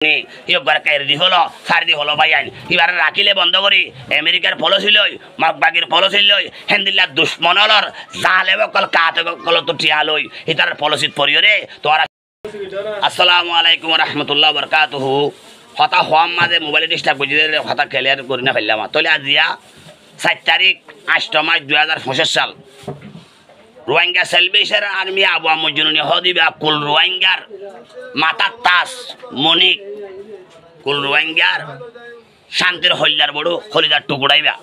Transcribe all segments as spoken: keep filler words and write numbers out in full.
Ni, híba ekká eri di felo, sári di felo báiyain. Híbare rakíle bondó gorí, Amerikar polisi loi, Mog bagir polisi loi, héndilla ducmon ólor, zalem ókkol, katek ókkolottu thiañ loi, hítarar polisit foriyóre, tuáñra. Assalamu alaikum wa rahmatullahi wa barakatuhu. Hotá hoór mazé mobaile disturb goijjé de hotá clear gorí no faillám. Tóile aziya sair tarík, añcto mac, dui házar foñcic sal. Rohingya Salvation Army Abu Ammar Jununi hoó de íba kul Rohingyar matár taj, monik, kul Rohingyar cántir hoillar boçú, holizar tukura íba.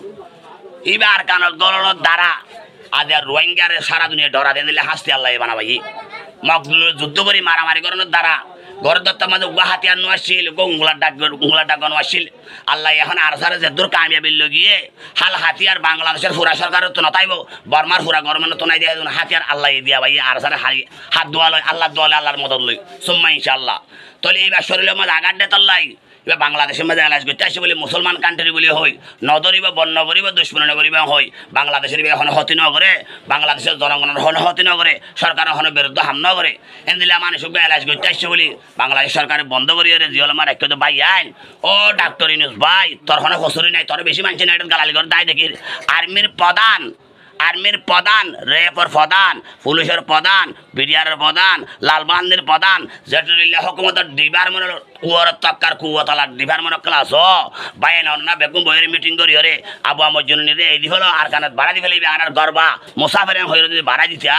Íba Arkanot gólonor dara aijja Rohingyare sára duniyai dhora diyé, endilla hásti Allaye bana baiyé. Mog loi zuddó gorí maramari gorónor dara, gór dóttor mazé uggúa hátiyar no accíl, uggúa ungular dhak, ungular dhak no accíl. Allaye ehón ARSA re zeddúr kamiyabi loi giyé, hál hátiyar Bangladecor fura sorkarottu no táibo, Bormar fura gormenottu nái de, hátiyar Allaye diya baiyé, ARSA re hái, hát dua loi, Allar dua loi, Allar modot loi, summa incaallah. Tóile íba córilor mazé agat de tollai, íba Bangladecor mazé elaj goitté aiccé buli, musolman kantri buli hoi, no dóribo, bon no goríbo, ducmoni no goríbo hoi, Bangladecor íba honó hóti no goré, Bangladecor zonogonor honó hóti no goré, sorkaror honó biruddó ham no goré, héndilla manúic uggúa elaj goitté aiccé buli, Bangladec sorkare bondó goríyore ziyólor mazé raikkó de báiyain. Ó Daktor Yunus bái, tor honó kosúri nái, toré beci maincé nai, eçé galali goré dái dekír. Armir prodán, armir prodán, rebor prodán, fulicor prodán, bidiaror prodán, lalbahandír prodán, zeçé dilla hókumotor dipartmentor uore tokkar kuwatolar dipartment ókkol asó, báiyain, onora beggún boiyóre miting goríyore Abu Ammar Jununire eri di felo, Arkanot barái di felo, íba añárar gór ba, musafer en hoiyóre zodi barái dite,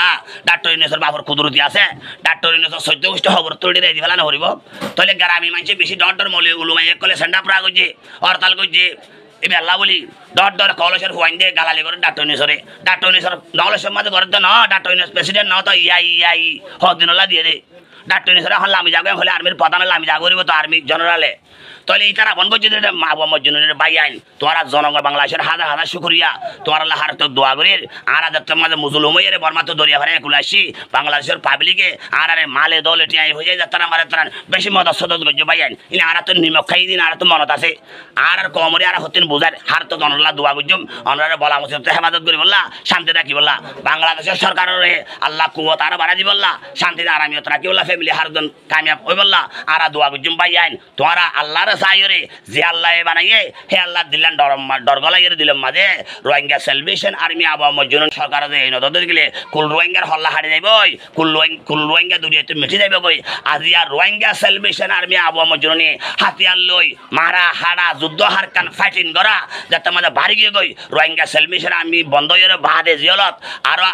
Daktor Yunusor bafor kuduroti asé, Daktor Yunusor soiddó gucthí hóbor tulíyore eri di fela no foribó. Tóile gerami maincé beci dhoóñr dhoóñr moulovi ulama ókkole send up goijjé, hortal goijjé, íba ella buli dhoóñr dhoóñr kolocor fuainde galali goré Daktor Yunusore. Daktor Yunusor nolocor mazé goré de no, Daktor Yunus president no to, yai yai hodinolla diyé de. Daktor Yunusore ehón lami zagói hoilé armir prodán lami zagói foribó to, armi jenerale. Tóile ítara bon goijjé de Abu Ammar Jununire báiyain. Tuáñra zonogon Bangladecor házar házar cúkuriya. Tuáñralla hárttu dua gorír. Añára zettór mazé mozolum óiyore Bormattu doriya fari ekul aiccí, Bangladecor pablike añárare male dole thiañ foijja zettór añáre zettór beci modot sodot goijjó báiyain. Ín añárattu nimok hái din, añárattu monot asé. Añárar koumore añára hottín buzáir, hárttu zonolla dua goijjum, onorare bola musibottu hefazot goríbolla, cánti rakíbolla. Bangladecor sorkarore Allah kuwot aró barái dibolla, cánti aramiyot rakíbolla, femili hárttu kamiyab óibolla añára dua goijjum báiyain. Tuáñra Allaré saiyóre, ze Allaye banaiyé, hé Allar dillan dhor ma-, dhor golaiyóre dilor mazé, Rohingya Salvation Army Abu Ammar Jununi sorkare ze ei nodor de dekíle, kul Rohingyar holla hári zaibói, kul Rohing-, kul Rohingya duniyaittú mithi zaibói goi. Aijja Rohingya Salvation Army Abu Ammar Jununi hátiyar loi, mara, hára, zuddó, hárkan, fáitin gorá, zettór mazé bari giyé goi, Rohingya Salvation Army bondó óiyore baade ziyólot, aró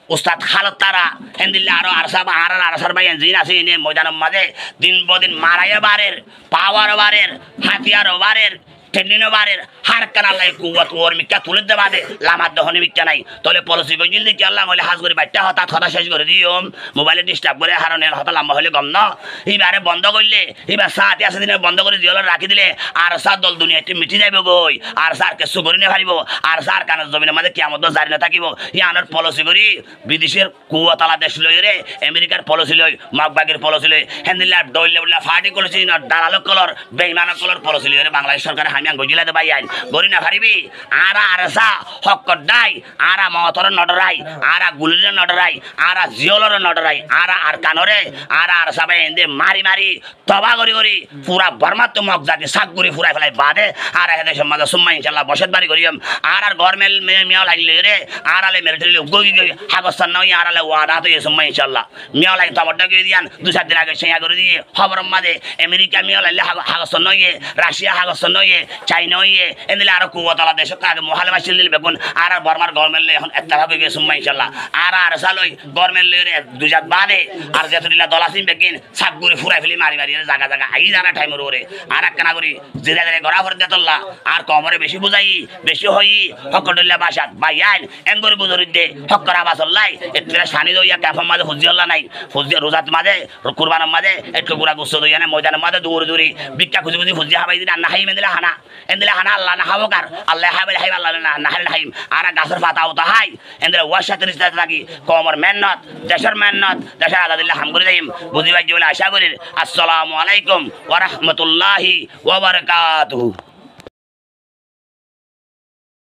Ustad Halot tara, héndilla aró ARSA ba, añárar ARSAr báiyain ziín asé, iíne moidanor mazé din bodin maraiyó barer, pawaro barer, hátiyaro barer, thenino barer, hárkan Allaye kuwot uor mikká tulír de baade, lamar de hono mikká nái. Tóile polisi goijjíl de kiyólla hoilé hás gorí baiththá hotát hotá céc gorí diyum, mobaile disturb goré, harone hotá lamba hoilé gom no. Íbare bondó goillé, íba sáñti asé dine bondó gorí ziyólot rakí dile, ARSA dol duniyaittú mithi zaibói goi, ARSA ar kessú gorí no faribó, ARSA Arkanor zobinor mazé kiyamot zari no tákibo, yíanor polisi gorí, bidecor kuwatola dec loiyóre, Amerikar polisi loi, Mog bagir polisi loi, héndilla dhoilla ulla party ókkol asé, inor dalal ókkolor, beiman ókkolor polisi loiyóre Bangladec sorkare ham yián goijjíl de báiyain, gorí no faribi. Añára ARSA hókkor dhái, añára motoré no dhorai, añára guliré no dhorai, añára ziyóloré no dhorai, añára Arkanoré, añára ARSA báiyainde mari mari, toba gorí gorí, fura Bormattu Mog zati saf gorí furai felai baade, añára hé decor mazé summa incaallah bocót bari goijjum. Añárar gorment me-, Min Aung Hlaing loiyóre, añára loi militari loi uggúa giyói, hagos san no óiye, añára loi wada óiye summa incaallah. Min Aung Hlaing tobor dhaki diyan, dui sair din age céña gorí diyé, hóboror mazé, Amerika Min Aung Hlaing loi hago-, hagos san no óiye, Racia hagos san no óiye, Caina óiye, héndilla aró kuwatola dec ókkol age muhálef accíl de beggún, añárar Bormar gorment loi ehón ettefak ói giyé summa incaallah. Añára ARSA loi gorment loiyóre dui zat baade, ar zetodilla dol asé beggín, saf gorí furai feli mari mari ere zaga zaga aiyí zana thaimor uore. Añára ekkán gorí zire zire gorá foré de tolla. Añár koumoré beci buzaiyí, beci hoiyí, hókkor dhoilla bacát, báiyain, en gorí guzorit de, hókkor abasolla, ettú re cani doiya kempor mazé fuzzi olla nái, fuzzi ruzat mazé, kurbanor mazé, ettú gura gusso doiya nái, moidanor mazé duri duri, bikká kuzi kuzi fuzzi hábai dile, ar no háiyum endilla hána. Endilla hána Allah no hábou kar, Allah háibo, háibo, Allah no, no háile no háiyum. Añára gasór fata uta hái, endilla uwar sáte rista táki, koumor mehénnot, decór mehénnot, decór azadilla ham gorí zaiyum, buzí faijjó buli acá gorír. Assalamu alaikum wa rahmatullahi wa barakatuhu.